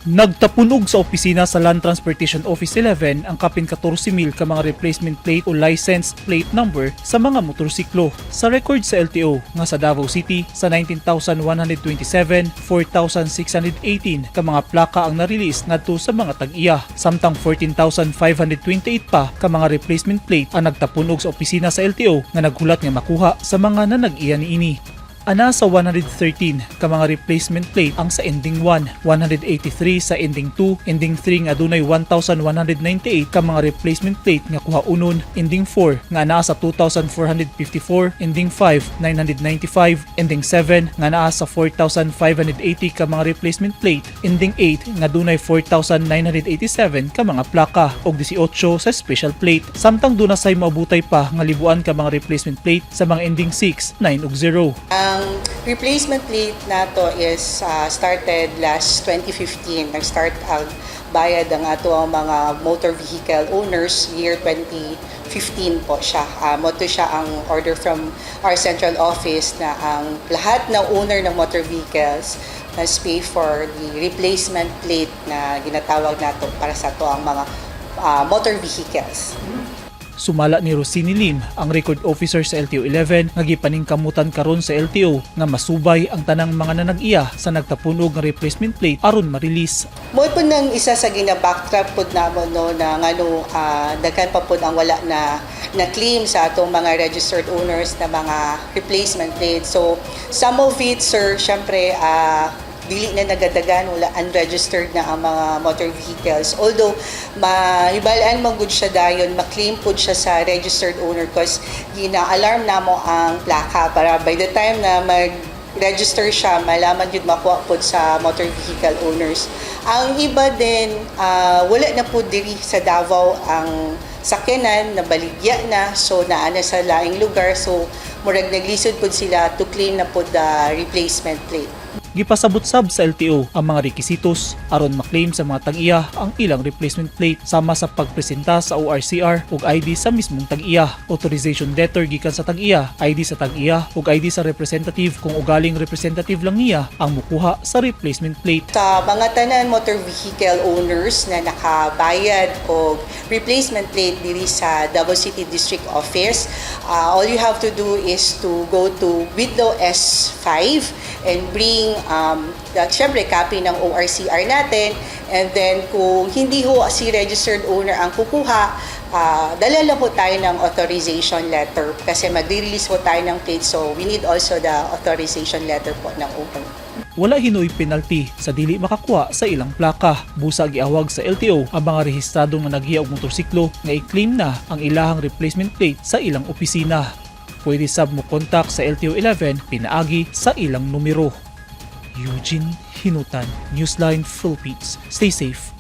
Nagtapunog sa opisina sa Land Transportation Office 11 ang kapin 14,000 ka mga replacement plate o license plate number sa mga motorsiklo. Sa record sa LTO nga sa Davao City, sa 19,127, 4,618 ka mga plaka ang na-release ngadto sa mga tag-iya. Samtang 14,528 pa ka mga replacement plate ang nagtapunog sa opisina sa LTO nga naghulat nga makuha sa mga nanag-iya niini. Ana sa 113 ka mga replacement plate ang sa ending 1, 183 sa ending 2, ending 3 nga adunay 1,198 ka mga replacement plate nga kuhaunon, ending 4 nga naa sa 2,454, ending 5 995, ending 7 nga naa sa 4,580 ka mga replacement plate, ending 8 nga dunay 4,987 ka mga plaka ug 18 sa special plate. Samtang duna say moabutay pa nga libuan ka mga replacement plate sa mga ending 6, 9 ug 0. Ang replacement plate nato is started last 2015. Nag-start ang bayad ang ato ang mga motor vehicle owners year 2015 po siya. Mao to siya ang order from our central office na ang lahat ng owner ng motor vehicles must pay for the replacement plate na ginatawag nato para sa ato ang mga motor vehicles. Sumala ni Rosini Lim, ang record officer sa LTO 11, nga gipaningkamutan karon sa LTO nga masubay ang tanang mga nanag-iya sa nagtapunog nga replacement plate aron ma-release. Mao po nang isa sa gina-backtrack pod namo, no, na ngano daghan pa pod ang wala na na claim sa atong mga registered owners na mga replacement plates. So some of it, sir, syempre dili na nagadagan, wala, unregistered na ang mga motor vehicles. Although maibalaan man gud siya dayon, ma-claim pud siya sa registered owner cause gina-alarm namo ang plaka para by the time na mag register siya, malaman yun, makuha po sa motor vehicle owners. Ang iba din, wala na po diri sa Davao ang sakyanan, nabaligya na, so naa na sa laing lugar, so murag naglisod po sila to claim na po the replacement plate. Gipasabot sab sa LTO ang mga rekisitos aron maklaim sa mga tag-iya ang ilang replacement plate, sama sa pagpresenta sa ORCR ug ID sa mismong tag-iya, authorization letter gikan sa tag-iya, ID sa tag-iya ug ID sa representative kung ugaling representative lang niya ang mukuha sa replacement plate. Sa mga tanan motor vehicle owners na nakabayad og replacement plate diri sa Davao City District Office, all you have to do is to go to window S5 and bring syempre copy ng ORCR natin, and then kung hindi ho si registered owner ang kukuha, dala lang po tayo ng authorization letter kasi magre-release po tayo ng plate, so we need also the authorization letter po ng owner. Wala hinuoy penalty sa dili makakuha sa ilang plaka. Busa giawag sa LTO ang mga rehistradong nanag-iya og motorsiklo nga i-claim na ang ilahang replacement plate sa ilang opisina. Pwede sab mo kontak sa LTO 11 pinaagi sa ilang numero. Eugene Hinutan, Newsline Philippines. Stay safe.